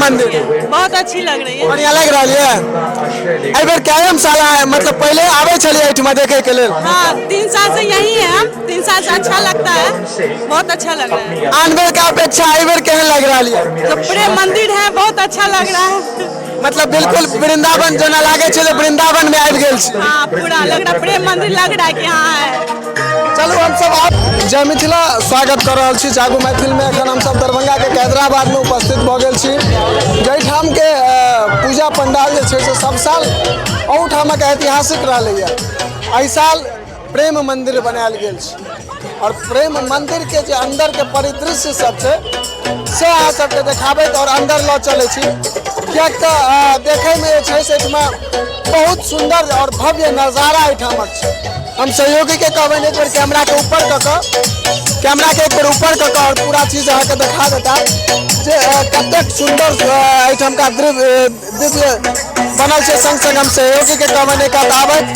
मंदिर बहुत अच्छी लग रही है। बढ़िया लागि रहल यऽ। एहि बेर कयम साल आए, मतलब पहिले आबै छलियै एहिठमा देखै के लेल? हाँ, 3 साल से यही है हम, 3 साल से अच्छा लगता है, बहुत अच्छा लग रहा है। आन बेर के अपेक्षा एहि बेर केहन लागि रहल यऽ? तो प्रेम मंदिर है, बहुत अच्छा लग रहा है। मतलब बिल्कुल वृंदावन जेना लागै छै जे वृंदावन में आबि गेल छी। हाँ, पूरा लग रहा है प्रेम मंदिर लग रहा है कि हाँ है। चलू हमसब आब जय मिथिला स्वागत कऽ रहल छी जागू मैथिल में। एखन हमसब दरभंगा के कैदराबाद में उपस्थित भऽ गेल छी, जाहिठाम के पूजा पंडाल जे छै से सब साल अहूठामक ऐतिहासिक रहलैए। एहि साल प्रेम मंदिर बनायल गेल छै और प्रेम मंदिर के जे अंदर के परिदृश्य सब छै से अहाँ सबके देखाबैत और अंदर लऽ चलै छी, किएक तऽ देखैमे जे छै से एहिठमा बहुत सुन्दर और भव्य नजारा एहिठामक छै। हम सहयोगी के कहबनि एक बेर कैमरा के ऊपर कऽ कऽ, कैमरा के एक बेर ऊपर कऽ कऽ और पूरा चीज अहाँके देखा देता जे कतेक सुन्दर एहिठामका दिव्य बनल छै। संग संग हम सहयोगी के कहबनि एक हाथ आबथि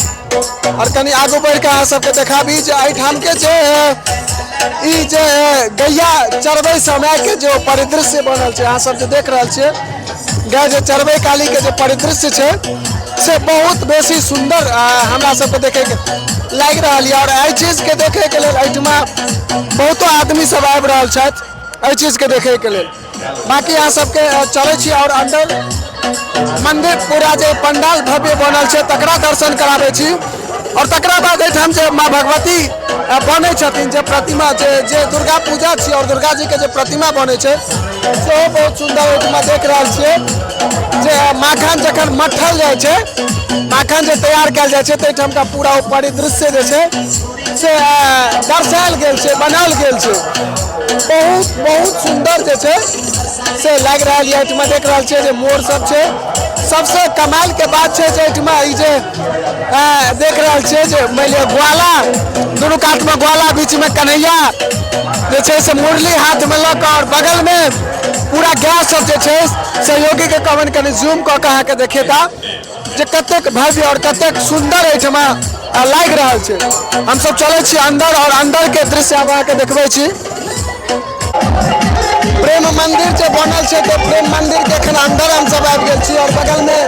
और कनि आगू बढ़ि कऽ अहाँ सबके देखाबी जे एहिठाम के जे ई जे गैया चरबै समय के जे परिदृश्य बनल छै, अहाँ सब जे देख रहल छियै गाय जे चरबै काली के जे परिदृश्य छै से बहुत बेसी सुन्दर हमरा सबके देखैके लागि रहल यऽ। और एहि चीजके देखैके लेल एहिठमा बहुतो आदमी सब आबि रहल छथि एहि चीजके देखैके लेल। बाकी अहाँ सबके चलै छी और अंदर मंदिर पूरा जे पंडाल भव्य बनल छै तकरा दर्शन कराबै छी और तकरा बाद एहिठाम जे माँ भगवती बनै छथिन, जे प्रतिमा जे दुर्गा पूजा छी और दुर्गा जी के जे प्रतिमा बनै छै सेहो बहुत सुन्दर एहिठमा देख रहल छियै। जे माखन जखन मठल जाइ छै, माखन जे तैयार कयल जाइ छै, तऽ एहिठामका पूरा ओ परिदृश्य जे छै से दर्शायल गेल छै, बनायल गेल छै। बहुत बहुत सुन्दर जे छै से लागि रहल यऽ। एहिठमा देख रहल छियै जे मोर सब छै। सबसे कमाल के बात छै जे एहिठमा ई जे देख रहल छियै जे मानि लिअ ग्वाला, दुनू कातमे ग्वाला, बीचमे कन्हैया जे छै से मुरली हाथमे लऽ कऽ और बगलमे पूरा गाय सब जे छै। सहयोगीके कहबनि कनि जूम कऽ कऽ अहाँके देखेता जे कतेक भव्य और कतेक सुन्दर एहिठमा लागि रहल छै। हमसब चलै छी अंदर और अंदर के दृश्य आब अहाँके देखबै छी। प्रेम मंदिर जे बनल छै तऽ प्रेम मंदिर के एखन अंदर हमसब आबि गेल छी और बगल में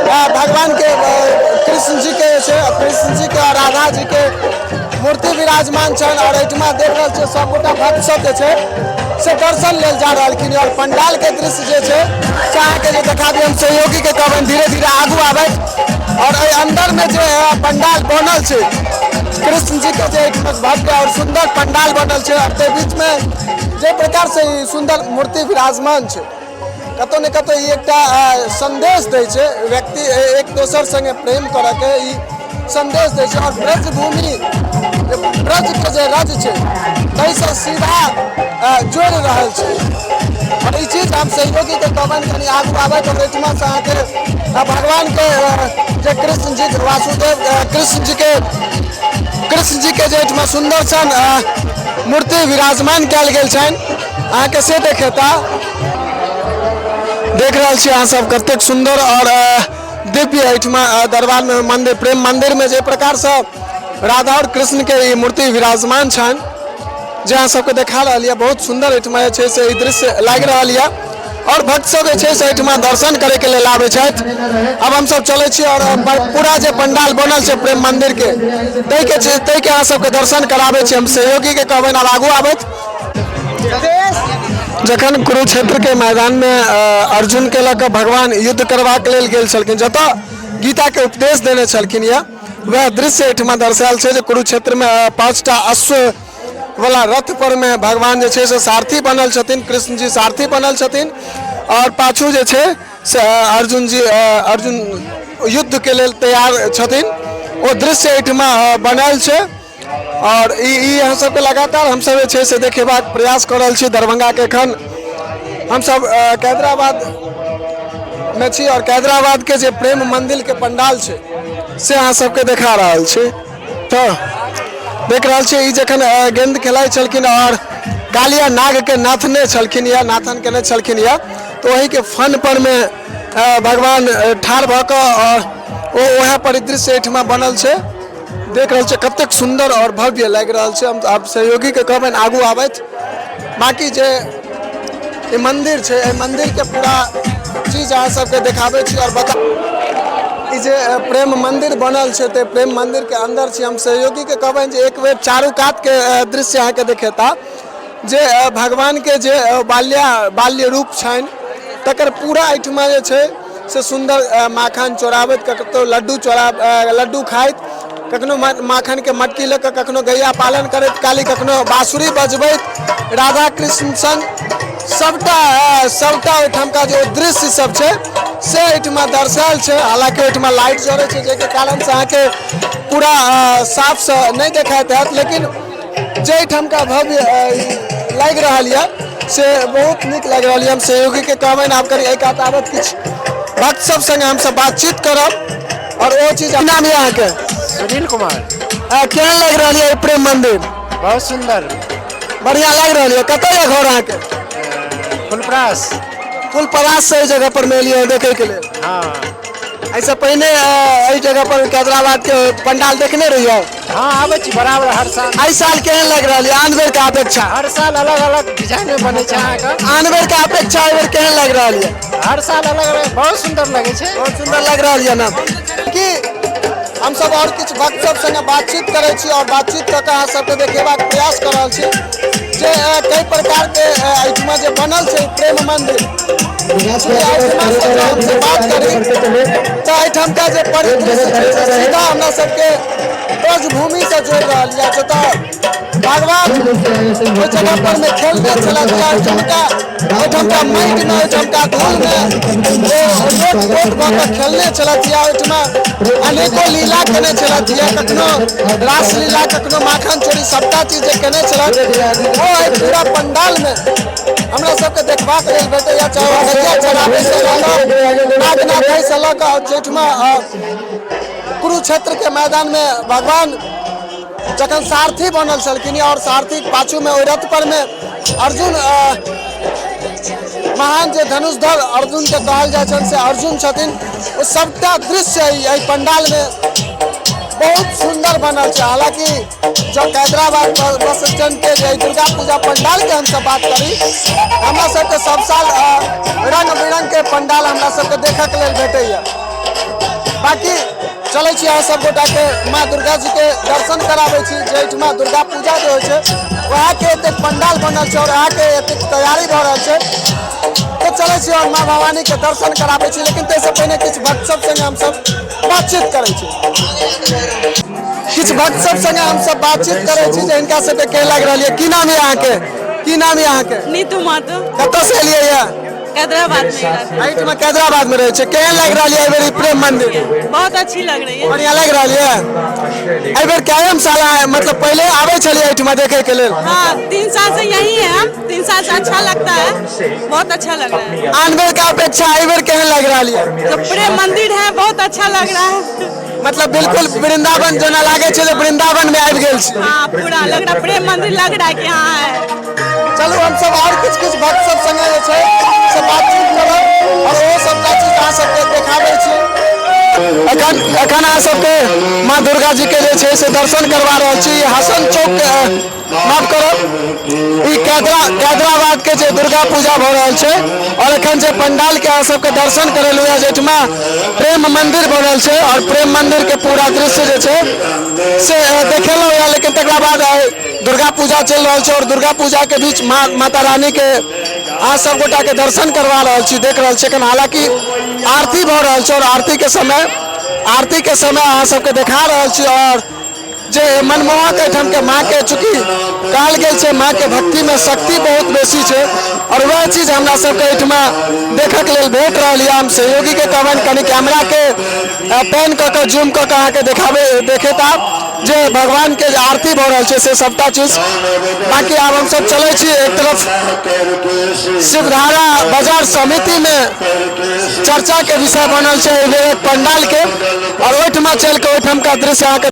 भगवान के कृष्ण जी के छै, कृष्ण जी के और राधा जी के मूर्ति विराजमान छनि और एहिठमा देख रहल छियै सबगोटा भक्त सब जे छै से दर्शन लेल जा रहलखिन। और पंडाल के दृश्य जे छै से अहाँके जे देखाबी, हम सहयोगी के कहबनि धीरे धीरे आगू आबथि और एहि अंदर में जे पंडाल बनल छै कृष्ण जी के जे एहिठमा भव्य और सुन्दर पंडाल बनल छै और ताहि बीच में जे प्रकार से ई सुन्दर मूर्ति विराजमान छै, कतौ ने कतौ ई एकटा संदेश दै छै, व्यक्ति एक दोसर संगे प्रेम करऽ के ई संदेश दै छै और ब्रजभूमि ब्रज के जे रज छै ताहिसँ सीधा जोड़ि रहल छै। और ई चीज हम सहयोगी के कहबनि कनि आगू आबथि और एहिठमा से अहाँके भगवान के जे कृष्ण जी वासुदेव कृष्ण जी के जे एहिठमा सुन्दर सन मूर्ति विराजमान कयल गेल छनि अहाँके से देखेता। देख रहल छी अहाँ सब कतेक सुन्दर और दिव्य एहिठमा दरबार में मंदिर प्रेम मंदिर में जे प्रकार से राधा और कृष्ण के ई मूर्ति विराजमान छनि जे अहाँ सबके देखा रहल यऽ। बहुत सुन्दर एहिठमा जे छै से ई दृश्य लागि रहल यऽ और भक्त सब जे छै से एहिठमा दर्शन करे के लेल आबै छथि। अब हमसब चलै छी और पूरा जे पंडाल बनल छै प्रेम मंदिर के ताहिके छै ताहिके अहाँ सबके दर्शन कराबै छी। हम सहयोगी के कहबनि आब आगू आबथि। जखन कुरुक्षेत्र के मैदान में अर्जुन के लऽ कऽ भगवान युद्ध करबाक लेल गेल छलखिन, जतऽ गीता के उपदेश देने छलखिन यऽ, वएह दृश्य एहिठमा दर्शायल छै जे कुरुक्षेत्र में 5टा अश्व वाला रथ पर में भगवान जे छै से सारथी बनल छथिन, कृष्ण जी सारथी बनल छथिन और पाछू जे छै से अर्जुन जी अर्जुन युद्ध के लेल तैयार छथिन। ओ दृश्य एहिठमा बनायल छै और ई अहाँ सबके लगातार हमसब जे छै से देखेबाक प्रयास कऽ रहल छी। दरभंगा के एखन हमसब कैदराबाद में छी और कैदराबाद के जे प्रेम मंदिर के पंडाल छै से अहाँ सबके देखा रहल छी। तऽ देख रहल छी ई जखन गेंद खेलाइ छलखिन और कालिया नाग के नाथने छलखिन या नाथन केने छलखिन या, तऽ ओही के फन पर में भगवान ठाढ़ भऽ कऽ और ओ वएह परिदृश्य एहिठमा बनल छै। देख रहल छियै कतेक सुन्दर और भव्य लागि रहल छै। हम आब सहयोगी के कहबनि आगू आबथि। बाकी जे ई मंदिर छै, एहि मंदिर के पूरा चीज अहाँ सबके देखाबै छी आओर बता ई जे प्रेम मंदिर बनल छै, ते प्रेम मंदिर के अंदर छी। हम सहयोगी के कहबनि जे एक बेर चारू कात के दृश्य अहाँके देखेता जे भगवान के जे बाल्य रूप छनि तकर पूरा एहिठमा जे छै से सुन्दर, माखन चोराबैत, कतहु लड्डू चोरा लड्डू खाइत, कखनो माखन के मटकी लऽ कऽ, कखनो गैया पालन करैत काली, कखनो बाँसुरी बजबैत राधा कृष्ण संग, सबटा सबटा ओहिठामका जे दृश्य सब छै से एहिठमा दर्शायल छै। हालांकि ओहिठमा लाइट जरै छै, जाहिके कारणसँ अहाँके पूरा साफसँ नहि देखाइत हैत, लेकिन जे एहिठामका भव्य लागि रहल यऽ से बहुत नीक लागि रहल यऽ। हम सहयोगीके कहबनि आब कनि एहि कात आबत, किछु भक्त सब संगे हमसब बातचीत करब आओर ओ चीज। नाम यऽ अहाँके? सुनील कुमार। केहन लागि रहल यऽ ई प्रेम मंदिर? बहुत सुंदर। बढ़िया लागि रहल यऽ। कतऽ यऽ घर अहाँके? फुलपरास। फुलपरास से एहि जगह पर मे एलियै देखैके लेल? हाँ। एहिसँ पहिने एहि जगह पर हैदराबाद के पंडाल देखने रहियै? हाँ, आबै छी बराबर हर साल। एहि साल केहन लागि रहल यऽ आन बेर के अपेक्षा? हर साल अलग अलग डिजाइन में बनै छै अहाँके। आन बेर के अपेक्षा एहि बेर केहन लागि रहल यऽ? हर साल अलग अलग, बहुत सुंदर लगै छै। बहुत सुंदर लागि रहल यऽ ने। कि हमसब आओर किछु भक्त सब संगे बातचीत करै छी आओर बातचीत कऽ कऽ अहाँ सबके देखेबाक प्रयास कऽ रहल छी जे कई प्रकार के एहिठमा जे बनल छै प्रेम मंदिर, एहिठमा से जँ हमसब बात करी तऽ एहिठामका जे परिदृश्य छै से सीधा हमरा सबके ब्रजभूमि से जोड़ि रहल यऽ, जतऽ भगवान ओहि जगह पर मे खेलने छलथि। एहिठामका माटि मे, ओहिठामका धूल मे ओ लोट पोट भऽ कऽ खेलने छलथि या ओहिठमा अनेको लीला केने छलथि या कखनो रासलीला, कखनो माखन चोरी, सबटा चीज जे केने छलथि ओ एहि पूरा पंडाल मे हमरा सबके देखबाक लेल भेटैया। चाहे गैया चराबै से लऽ कऽ, नाग नाथै से लऽ कऽ, जाहिठमा कुरुक्षेत्र के मैदान मे भगवान जखन सारथी बनल छलखिन और सारथी पाछू में ओहि रथ पर में अर्जुन, महान जे धनुषधर अर्जुन के कहल जाइ छनि से अर्जुन छथिन, ओ सबटा दृश्य एहि पंडाल में बहुत सुंदर बनल छै। हालांकि जब हैदराबाद बस स्टैंड के जे दुर्गा पूजा पंडाल के हमसब बात करी, हमरा सबके सब साल रंग बिरंग के पंडाल हमरा सबके देखऽ के लेल भेटैया। बाकी चलै छी, अहाँ सब गोटा के माँ दुर्गा जी के दर्शन कराबै छी। जाहिठमा दुर्गा पूजा जे होइ छै वएह के एतेक पंडाल बनल छै और वएह के एतेक तैयारी भऽ रहल छै। तऽ चलै छी और माँ भवानी के दर्शन कराबै छी, लेकिन ताहिसँ पहिने किछु भक्त सब संगे हमसब बातचीत करै छी। किछु भक्त सब संगे हमसब बातचीत करै छी जे हिनका सबके केहन लागि रहल यऽ। की नाम यऽ अहाँके? की नाम यऽ अहाँके? नीतू महतो। कतऽ से एलियै यऽ? हैदराबाद में रहते हैं। एहिठमा हैदराबाद में रहै छै। केहन लागि रहल यऽ एहिबेर ई प्रेम मंदिर? बहुत अच्छी लग रही है। बढ़िया लागि रहल यऽ। एहिबेर कयम साल मतलब पहिले आबै छलियै एहिठमा देखै के लेल? हाँ, 3 साल से यही है हम, 3 साल से अच्छा लगता है, बहुत अच्छा लग रहा है। आन बेर के अपेक्षा एहिबेर केहन लागि रहल यऽ? तो प्रेम मंदिर है, बहुत अच्छा लग रहा है। मतलब बिल्कुल वृंदावन जेना लागै छै जे वृंदावन में आबि गेल छी। हाँ, पूरा लग रहा प्रेम मंदिर लग रहा है कि हाँ है। चलू हमसब और किछु किछु भक्त सब संगे जे छै से बातचीत करब और ओहो सबटा चीज अहाँ सबके देखाबै छी। एखन एखन अहाँ सबके माँ दुर्गा जी के जे छै से दर्शन करवा रहल छी। हसन चौक के, माफ करब, ई हैदराबाद के जे दुर्गा पूजा भऽ रहल छै और एखन जे पंडाल के अहाँ सबके दर्शन करेलहुँ हँ, जाहिठमा प्रेम मंदिर बनल छै और प्रेम मंदिर के पूरा दृश्य जे छै से देखेलहुँ हँ। लेकिन तकरा बाद दुर्गा पूजा चलि रहल छै और दुर्गा पूजा के बीच माता रानी के अहाँ सब गोटा के दर्शन करवा रहल छी। देख रहल छी एखन हालांकि आरती भऽ रहल छै और आरती के समय अहाँ सबके देखा रहल छी। और जे मनमोहक एहिठाम के माँ के, चूँकि कहल गेल छै माँ के भक्ति में शक्ति बहुत बेसी छै और वएह चीज हमरा सबके एहिठमा देखक लेल भेट रहल यऽ। हम सहयोगी के कहबनि कनि कैमरा के पैन कऽ कऽ जूम कऽ कऽ अहाँके देखेता जे भगवान के जे आरती भऽ रहल छै से सबटा चीज। बाकी आब हमसब चलै छी एक तरफ शिवधारा बाजार समिति में चर्चा के विषय बनल छै एहि बेर पंडाल के और ओहिठमा चलि कऽ ओहिठामका दृश्य अहाँके